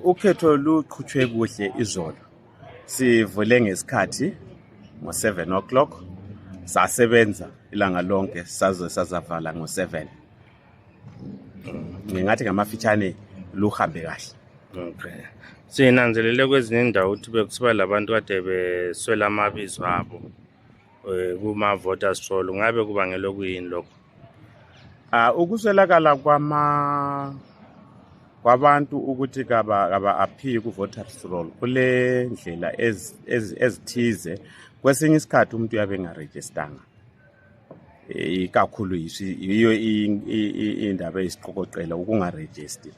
Ukhetho luqhutshwe kuhle izolo. Sivule ngesikhathi ngo-7 o'clock. Sasebenza ilanga lonke saze sazavala ngo-7. Ngingathi ngamafitshane luhambe kahle. Okay. Sinanzelele kwezinye indawo ukuthi bekusiba labantu kade beswela amabizo abo kuma voters roll. Ngabe kubangelwe kuyini lokho? Ukuswelakala kwabantu ukuthi kaba appeal ku voters roll kule ndlela ezithize. Kwesinye isikhathi umuntu uyabe engarejistanga. Ikakhulu yiyo indaba eyisiqokoqela ukungaregisti.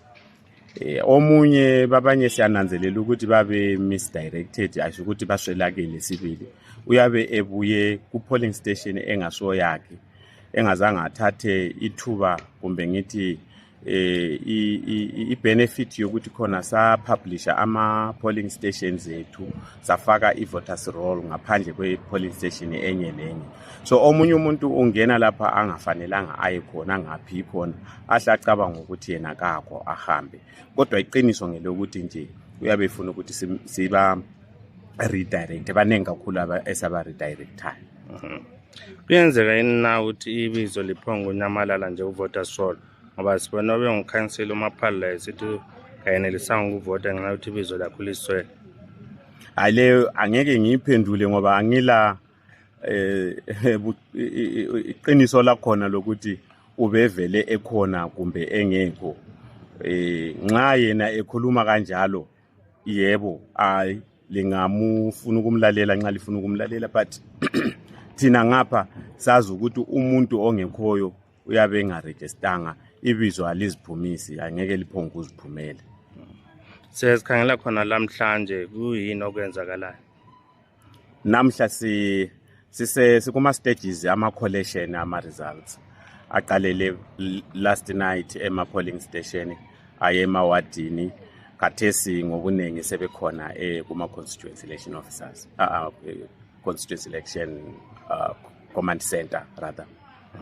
Omunye babanye siyananzelela ukuthi babe misdirected, asho ukuthi baswelakele sibili. Uyabe ebuye ku polling station engaso yakhe, engazange athathe ithuba kumbe ngithi i-benefit yokuthi khona sa-publisha ama-polling stations ethu, safaka i-voters roll ngaphandle kwe-polling station enye nenye. So omunye umuntu ungena lapha angafanelanga aye khona, ngaphi khona, ahle acabanga ukuthi yena kakho ahambe. Kodwa iqiniso ngelokuthi nje uyabe efuna ukuthi siba redirect, abaningi kakhulu esaba redirectayo. Kuyenzeka yini na ukuthi ibizo liphongo unyamalala nje u-voters roll? Ngoba sibona ngukhansela umaphala sithi kayenelisanga ukuvota ngenxa yokuthi ibizo lakho liswele. Leyo angeke ngiyiphendule ngoba angila iqiniso lakhona lokuthi ubevele ekhona kumbe engekho. Nxa yena ekhuluma kanjalo, yebo lingamufuna ukumlalela nxa lifuna ukumlalela, but thina ngapha sazi ukuthi umuntu ongekhoyo uyabe engarejistanga, ibizo aliziphumisi, angeke liphonge ukuziphumela. Sikhangela khona lamhlanje kuyini okwenzakalayo? Namhla sikuma stages ama-collation ama-results. Aqalele last night ema-polling station, aye emawadini, khathesi ngobunengi sebekhona kuma-constituency election officers, constituency election command center rather.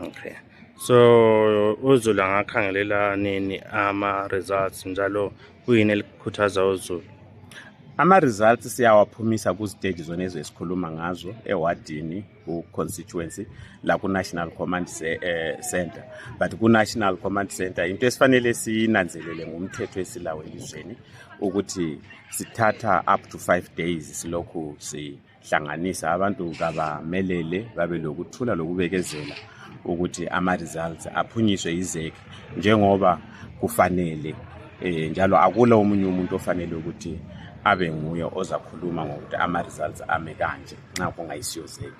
Okay. So uZulu angakhangelela nini ama-results njalo kuyini elikhuthaza uZulu? Ama-results siyawaphumisa ku-stage zona ezisikhuluma ngazo ewadini ku-constituency la ku-National Command Center. But ku-National Command Center into esifanele siyinanzelele ngumthetho esilawo elizweni ukuthi sithatha up to 5 days silokhu sihlanganisa abantu kabamelele babe lokuthula lokubekezela ukuthi ama-results aphunyiswe yiZEC njengoba kufanele. Njalo akula omunye umuntu ofanele ukuthi abe nguye ozakhuluma ngokuthi ama-results ame kanje nxa kungayisiyo ZEC.